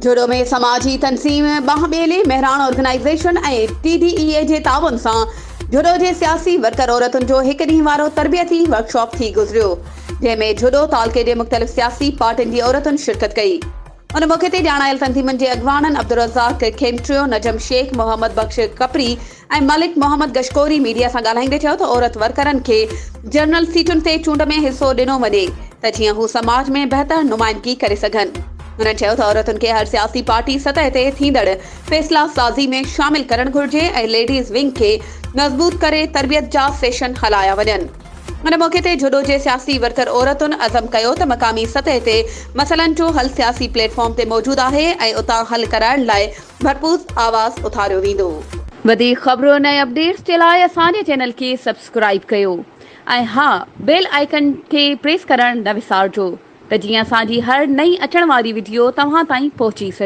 جهڏو ۾ سماجي تنظيم Banhh Beli Mehran organisation ۽ T D E A جي تعاون سان جهڏو جي سياسي ورڪر عورتن جو هڪ ڏينهن وارو تربيتي ورڪشاپ ٿي گذريو جنهن ۾ جهڏو تعلقي جي مختلف سياسي پارٽين جي عورتن شرڪت ڪئي. ان موقعي تي ڄاڻايل تنظيمن جي اڳواڻن عبدالرزاق کيمٽريو، نجم شيخ، محمد بخش ڪپري ۽ ملڪ محمد گشڪوري ميڊيا سان ڳالهائيندي چيو ته عورت ورڪرن کي جنرل سيٽن تي چونڊ ۾ حصو ڏنو وڃي ته جيئن هو سماج ۾ بهتر نمائندگي ڪري سگهن. هنن چيو ته عورتن کي هر سياسي پارٽي سطح تي ٿيندڙ فيصلا سازي ۾ شامل ڪرڻ گهرجي ۽ ليڊيز ونگ کي مضبوط ڪري تربيت جا سيشن هلايا وڃن. ان موقعي تي جهڏو جي سياسي ورڪر عورتن عزم ڪيو ته مقامي سطح تي مسئلن جو حل سياسي پليٽ فارم تي موجود آهي ۽ اتان حل ڪرائڻ لاء ڀرپور آواز اٿاريو ويندو. وڌيڪ خبرن ۽ اپڊيٽس جي لاء اسان جي چينل کي سبسڪرائيب ڪيو ۽ ها بيل آئيڪن کي پريس ڪرڻ نه وسارجو ته جيئن اسان جي هر نئين اچڻ واري وڊيو توهان تائين پهچي سگهي.